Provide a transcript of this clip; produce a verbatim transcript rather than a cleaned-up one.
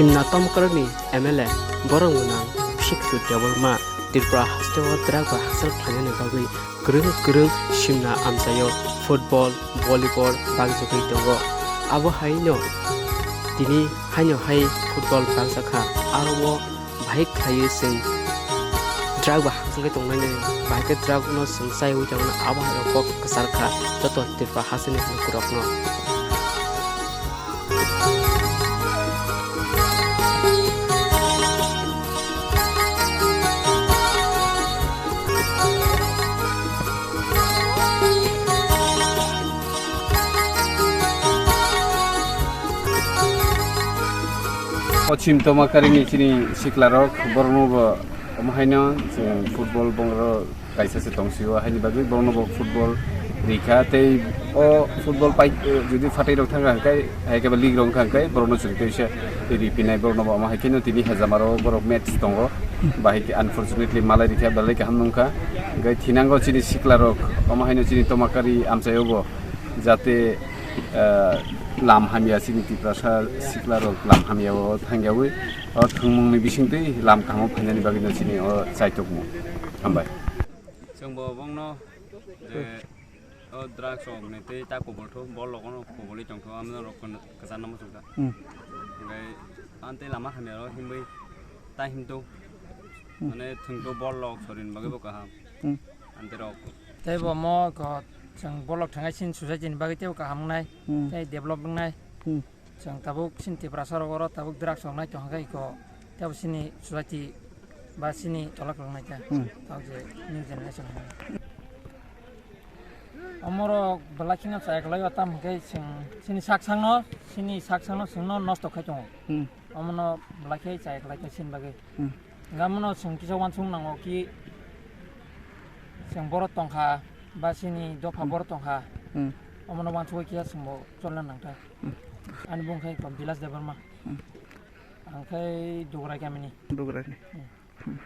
Simna Tomkarni M L A borok gwnang Bishik Debbarma Tripura hasteo drug bai hachal khlainani bagwi kwrwng kwrwng simna amchaio football, volleyball bagjagwi tongo. Abo haino tini haino hai football bagjakha, aro o bahai khlaiwi chwng drug bai hachal khe tongnani, bahai khe drug no chwng chaiwi tongmani, abo hai kok kwchar kha joto Tripura hasteni lukurokno. Pochim Tomakarini chini siklarok, borokno bo omo haino chwng football bongro kaisa se tongsio, haini bagwi borokno bo football rikha, tei o football pai, jodi phatai rok thangkha hwnkhe, hai khe ba league rok wngkha hwnkhe, borokno chwng teisa ripinai, borokno bo omo hai kheno tini hejamaro borok match tongo, bahai khe unfortunately malai rikha, belai kaham nungkha, hwnkhe thinango chini siklarok, omo haino chini Tomakari amchaio bo jate, ah, lam hamya chini Tiprasa siklarok lam hamya o thangyawi, o thwngmungni bisingtwi lam kahamo phainani bagwino chini o chaitokmung. Hambai. Chwngbo bongno je o drugs rok ni tei ta kubul tho, bol rok no kubulwi tong tho, amno rok kwchar no muchung kha. Hmm. Hwnkhe ang tei lama hamya rok himwi ta himto. Hmm. Mane thwngto bol rok sorin bagwi bo kaham. Hmm. Ante rok. Tei bo mo ko chwng bol rok thangai sin society ni bagwi tei bo kaham wngnai, hmm, tei develop wngnai. Hmm. Chwng tabuk chini Tiprasa rok oro tabuk drugs rok nai tong kha iko tei bo chini society ba chini tola kwrwng nai kha. Hmm. Tabuk je new generation hwnwi. Omorok belai kheno chaya kwlaio, tamo hwnkhe chwng chini sak sakno, chini sak sakno chwngno nosto khai tongo. Hmm. Omono belai khe chaya kwlai kha chini bagwi. Hmm. Hwnkhe omono chwng kisa uansuk nango ki chwng borok tongkha ba chini dopha, hmm, borok tongkha. Hmm. Omono uansugwi kisa chwngbo cholna nangkha. Hmm. Ani bung khe Bilas Debbarma. Hmm. Ang khe Dugrai kamini. Dugraini. Hmm. Hmm.